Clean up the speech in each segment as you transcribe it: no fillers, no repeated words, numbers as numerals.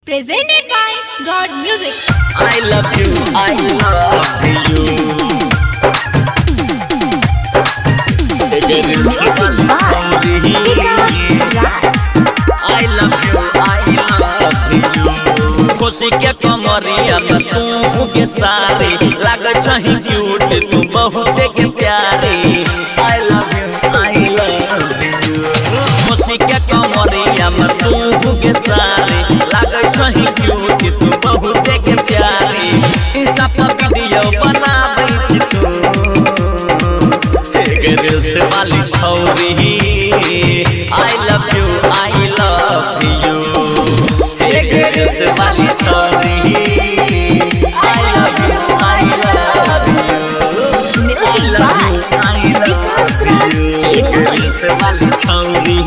Presented by God Music. I love you, I love you. Music by Vikas Raj. I love you, I love you. खुशी के कमरिया में तू के सारी लागे छही क्यूट तू बहुत के प्यारी। I love you, I love you. खुशी के कमरिया में तू के सारी लागे छही क्यूट तू बहुत के प्यारी। इंस्टा पर वीडियो बनाबै छी तू रील्स वाली छौरी। I love you, I love you. Reels वाली छौरी। I love you, I love you. Music by Vikas Raj Sitamarhi. Reels वाली छौरी।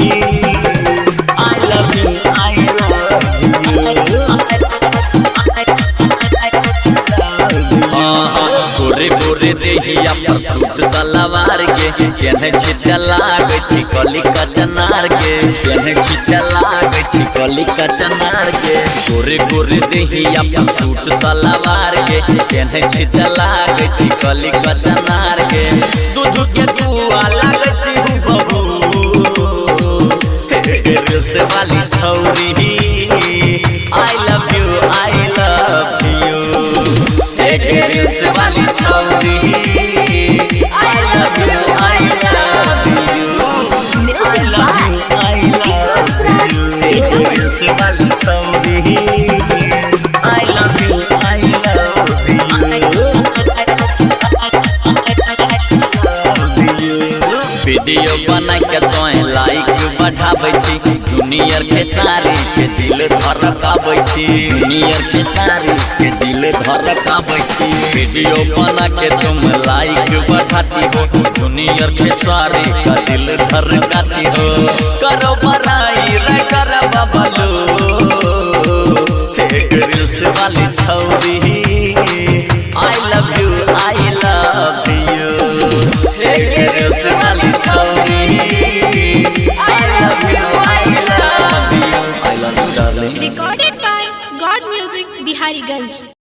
I love you, I love you. गोरे गोरे देहिया पर सूट सलवार के केने छिटा लागै छी कली कचनार के केने छिटा लागै छी कली कचनार के। गोरे गोरे देहिया पर सूट सलवार के केने छिटा लागै छी कली कचनार के। दूध के दुआ लागै छी बहू रील्स वाली छौरी। I love you, I love you. Reels वाली छौरी। I love you, I love you. Music by Vikas Raj Sitamarhi. Reels वाली छौरी। I love you, I love you. Video बना के तोय लाइक बढ़ाबै छी जूनियर खेसारी के दिल धड़काबै छी जूनियर खेसारी के दिल धड़काबै छी। वीडियो बना के तुम लाइक बढ़ाती हो जूनियर खेसारी का दिल धड़काती हो। करो बड़ाई रे कर बबलू रील्स वाली छौरी। I love you, I love you. Reels वाली छौरी। I love you, I love you. I love you darling. Recorded by God Music, Bihariganj.